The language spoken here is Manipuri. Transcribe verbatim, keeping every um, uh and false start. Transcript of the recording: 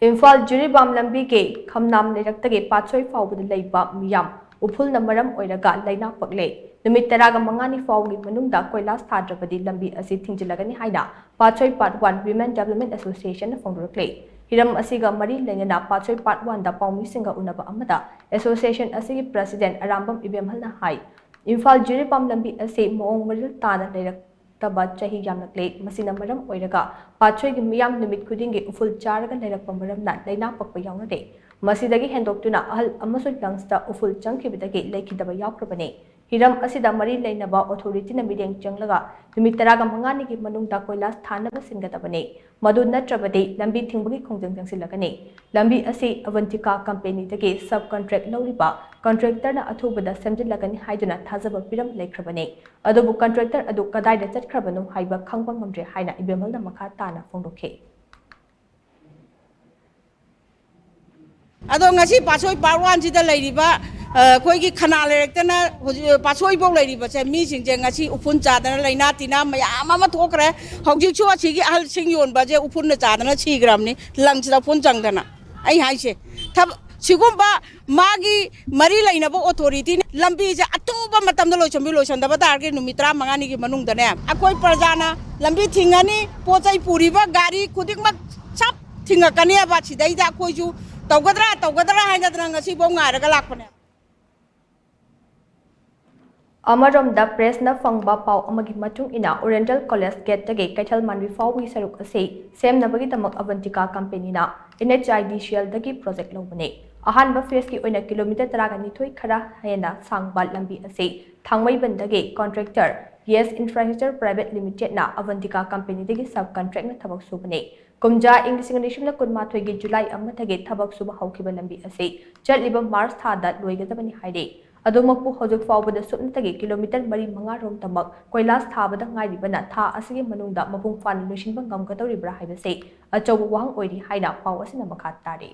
ꯏꯝꯐꯥꯜ ꯖꯤꯔꯤꯕꯥꯝ ꯂꯝꯕꯤꯒꯤ ꯈꯝꯅꯥꯝ ꯂꯩꯔꯛꯇꯒꯤ ꯄꯥꯠꯁꯣꯏ ꯐꯥꯎꯕꯗ ꯂꯩꯕ ꯃꯤꯌꯥꯝ ꯎꯐꯨꯜꯅ ꯃꯔꯝ ꯑꯣꯏꯔꯒ ꯂꯩꯅꯥ ꯄꯛꯂꯦ꯫ ꯅꯨꯃꯤꯠ ꯇꯔꯥꯒ ꯃꯉꯥꯅꯤ ꯐꯥꯎꯒꯤ ꯃꯅꯨꯡꯗ ꯀꯣꯏꯂꯥꯁ ꯊꯥꯗ꯭ꯔꯕꯗꯤ ꯂꯝꯕꯤ ꯑꯁꯤ ꯊꯤꯡꯖꯤꯜꯂꯒꯅꯤ ꯍꯥꯏꯅ ꯄꯥꯠꯁꯣꯏ Part One Women Development Association ꯅ ꯐꯣꯡꯗꯣꯔꯛꯂꯦ꯫ ꯍꯤꯔꯝ ꯑꯁꯤꯒ ꯃꯔꯤ ꯂꯩꯅꯅ ꯄꯥꯠꯁꯣꯏ Part One ꯗ ꯄꯥꯎꯃꯤꯁꯤꯡꯒ ꯎꯅꯕ ꯑꯃꯗ association ꯑꯁꯤꯒꯤ president ꯑꯔꯥꯝꯕꯝ ꯏꯕꯦꯝꯍꯜꯅ ꯍꯥꯏ, ꯏꯝꯐꯥꯜ ꯖꯤꯔꯤꯕꯥꯝ ꯂꯝꯕꯤ ꯑꯁꯤ ꯃꯑꯣꯡ ꯃꯔꯤꯜ ꯇꯥꯅ ꯂꯩꯔꯛ ꯇꯕ ꯆꯍꯤ ꯌꯥꯝꯂꯛꯂꯦ꯫ ꯃꯁꯤꯅ ꯃꯔꯝ ꯑꯣꯏꯔꯒ ꯄꯥꯠꯁꯣꯏꯒꯤ ꯃꯤꯌꯥꯝ ꯅꯨꯃꯤꯠ ꯈꯨꯗꯤꯡꯒꯤ ꯎꯐꯨꯜ ꯆꯥꯔꯒ ꯂꯩꯔꯛꯄ ꯃꯔꯝꯅ ꯂꯩꯅꯥ ꯄꯛꯄ ꯌꯥꯎꯅꯔꯦ꯫ ꯃꯁꯤꯗꯒꯤ ꯍꯦꯟꯗꯣꯛꯇꯨꯅ ꯑꯍꯜ ꯑꯃꯁꯨ lungs ꯇ ꯎꯐꯨꯜ ꯆꯪꯈꯤꯕꯗꯒꯤ ꯂꯩꯈꯤꯗꯕ ꯌꯥꯎꯈ꯭ꯔꯕꯅꯤ꯫ ꯍꯤꯔꯝ ꯑꯁꯤꯗ ꯃꯔꯤ ꯂꯩꯅꯕ authority ꯅ ꯃꯤꯠꯌꯦꯡ ꯆꯪꯂꯒ ꯅꯨꯃꯤꯠ ꯇꯔꯥꯒ ꯃꯉꯥꯅꯤꯒꯤ ꯃꯅꯨꯡꯗ ꯀꯣꯏꯂꯥꯁ ꯊꯥꯅꯕ ꯁꯤꯟꯒꯗꯕꯅꯤ꯫ ꯃꯗꯨ ꯅꯠꯇ꯭ꯔꯕꯗꯤ ꯂꯝꯕꯤ ꯊꯤꯡꯕꯒꯤ ꯈꯣꯡꯖꯪ ꯆꯪꯁꯤꯜꯂꯒꯅꯤ꯫ ꯂꯝꯕꯤ ꯑꯁꯤ ꯑꯚꯟꯇꯤꯀꯥ company ꯗꯒꯤ sub contract ꯂꯧꯔꯤꯕ contractor ꯅ ꯑꯊꯨꯕꯗ ꯁꯦꯝꯖꯤꯜꯂꯒꯅꯤ ꯍꯥꯏꯗꯨꯅ ꯊꯥꯖꯕ ꯄꯤꯔꯝ ꯂꯩꯈ꯭ꯔꯕꯅꯤ꯫ ꯑꯗꯨꯕꯨ contractor ꯑꯗꯨ ꯀꯗꯥꯏꯗ ꯆꯠꯈ꯭ꯔꯕꯅꯣ ꯍꯥꯏꯕ ꯈꯪꯕ ꯉꯝꯗ꯭ꯔꯦ ꯍꯥꯏꯅ ꯏꯕꯦꯝꯍꯜꯅ ꯃꯈꯥ ꯇꯥꯅ ꯐꯣꯡꯗꯣꯛꯈꯤ꯫ ꯑꯗꯣ ꯉꯁꯤ ꯄꯥꯠꯁꯣꯏ Part One ꯁꯤꯗ ꯂꯩꯔꯤꯕ, ꯑ, ꯑꯩꯈꯣꯏꯒꯤ ꯈꯅꯥ ꯂꯩꯔꯛꯇꯅ ꯍꯧꯖꯤꯛ ꯄꯥꯠꯁꯣꯏꯐꯧ ꯂꯩꯔꯤꯕꯁꯦ, ꯃꯤꯁꯤꯡꯁꯦ ꯉꯁꯤ ꯎꯐꯨꯟ ꯆꯥꯗꯅ ꯂꯥꯏꯅꯥ ꯇꯤꯟꯅꯥ ꯃꯌꯥꯝ ꯑꯃ ꯊꯣꯛꯈ꯭ꯔꯦ꯫ ꯍꯧꯖꯤꯛꯁꯨ ꯑꯁꯤꯒꯤ ꯑꯍꯜꯁꯤꯡ ꯌꯣꯟꯕꯁꯦ ꯎꯐꯨꯟꯅ ꯆꯥꯗꯅ ꯁꯤꯈ꯭ꯔꯕꯅꯤ, lungs ꯇ ꯎꯐꯨꯟ ꯆꯪꯗꯅ꯫ ꯑꯩ ꯍꯥꯏꯁꯦ, ꯊꯕ-, ꯁꯤꯒꯨꯝꯕ ꯃꯥꯒꯤ ꯃꯔꯤ ꯂꯩꯅꯕ authority ꯅ ꯂꯝꯕꯤꯁꯦ ꯑꯊꯨꯕ ꯃꯇꯝꯗ ꯂꯣꯏꯁꯟꯕꯤ-, ꯂꯣꯏꯁꯟꯗꯕ ꯇꯥꯔꯒꯗꯤ ꯅꯨꯃꯤꯠ ꯇꯔꯥꯃꯉꯥꯅꯤꯒꯤ ꯃꯅꯨꯡꯗꯅꯦ ꯑꯩꯈꯣꯏ ꯄ꯭ꯔꯖꯥꯅ ꯂꯝꯕꯤ ꯊꯤꯡꯉꯅꯤ, ꯄꯣꯠ ꯆꯩ ꯄꯨꯔꯤꯕ ꯒꯥꯔꯤ ꯈꯨꯗꯤꯡꯃꯛ ꯁꯞ ꯊꯤꯡꯉꯛꯀꯅꯦꯕ꯫ ꯁꯤꯗꯩꯗ ꯑꯩꯈꯣꯏꯁꯨ ꯇꯧꯒꯗ꯭ꯔꯥ ꯇꯧꯒꯗ꯭ꯔꯥ ꯍꯥꯏꯅꯗꯅ ꯉꯁꯤꯐꯥꯎ ꯉꯥꯏꯔꯒ ꯂꯥꯛꯄꯅꯦ꯫ ꯑꯃꯔꯣꯝꯗ press ꯅ ꯐꯪꯕ ꯄꯥꯎ ꯑꯃꯒꯤ ꯃꯇꯨꯡ ꯏꯟꯅ, Oriental College gate ꯇꯒꯤ ꯀꯩꯊꯦꯜ ꯃꯥꯟꯕꯤ ꯐꯥꯎꯕꯒꯤ ꯁꯔꯨꯛ ꯑꯁꯤ ꯁꯦꯝꯅꯕꯒꯤꯗꯃꯛ ꯑꯚꯟꯇꯤꯀꯥ company ꯅ NHIDCL ꯗꯒꯤ project ꯂꯧꯕꯅꯤ꯫ ꯑꯍꯥꯟꯕ phase ꯀꯤ ꯑꯣꯏꯅ kilometre ꯇꯔꯥꯒ ꯅꯤꯊꯣꯏ ꯈꯔ ꯍꯦꯟꯅ ꯁꯥꯡꯕ ꯂꯝꯕꯤ ꯑꯁꯤ ꯊꯥꯡꯃꯩꯕꯟꯗꯒꯤ contractor Yes Infrastructure Private Limited ꯅ ꯑꯚꯟꯇꯤꯀꯥ company ꯗꯒꯤ sub contract ꯅ ꯊꯕꯛ ꯁꯨꯕꯅꯤ꯫ ꯀꯨꯝꯖꯥ ꯏꯪ ꯂꯤꯁꯤꯡ ꯑꯅꯤ ꯁꯨꯞꯅ ꯀꯨꯟꯃꯥꯊꯣꯏꯒꯤ ꯖꯨꯂꯥꯏ ꯑꯃꯗꯒꯤ ꯊꯕꯛ ꯁꯨꯕ ꯍꯧꯈꯤꯕ ꯂꯝꯕꯤ ꯑꯁꯤ ꯆꯠꯂꯤꯕ ꯃꯥꯔꯆ ꯊꯥꯗ ꯂꯣꯏꯒꯗꯕꯅꯤ ꯍꯥꯏꯔꯤ꯫ ꯑꯗꯨꯃꯛꯄꯨ ꯍꯧꯖꯤꯛ ꯐꯥꯎꯕꯗ ꯁꯨꯞꯅꯇꯒꯤ kilometre ꯃꯔꯤ ꯃꯉꯥ ꯔꯣꯝꯇꯃꯛ ꯀꯣꯏꯂꯥꯁ ꯊꯥꯕꯗ ꯉꯥꯏꯔꯤꯕꯅ ꯊꯥ ꯑꯁꯤꯒꯤ ꯃꯅꯨꯡꯗ ꯃꯄꯨꯡ ꯐꯥꯅ ꯂꯣꯏꯁꯤꯟꯕ ꯉꯝꯒꯗꯧꯔꯤꯕ꯭ꯔꯥ ꯍꯥꯏꯕꯁꯤ ꯑꯆꯧꯕ ꯋꯥꯍꯪ ꯑꯣꯏꯔꯤ ꯍꯥꯏꯅ ꯄꯥꯎ ꯑꯁꯤꯅ ꯃꯈꯥ ꯇꯥꯔꯤ꯫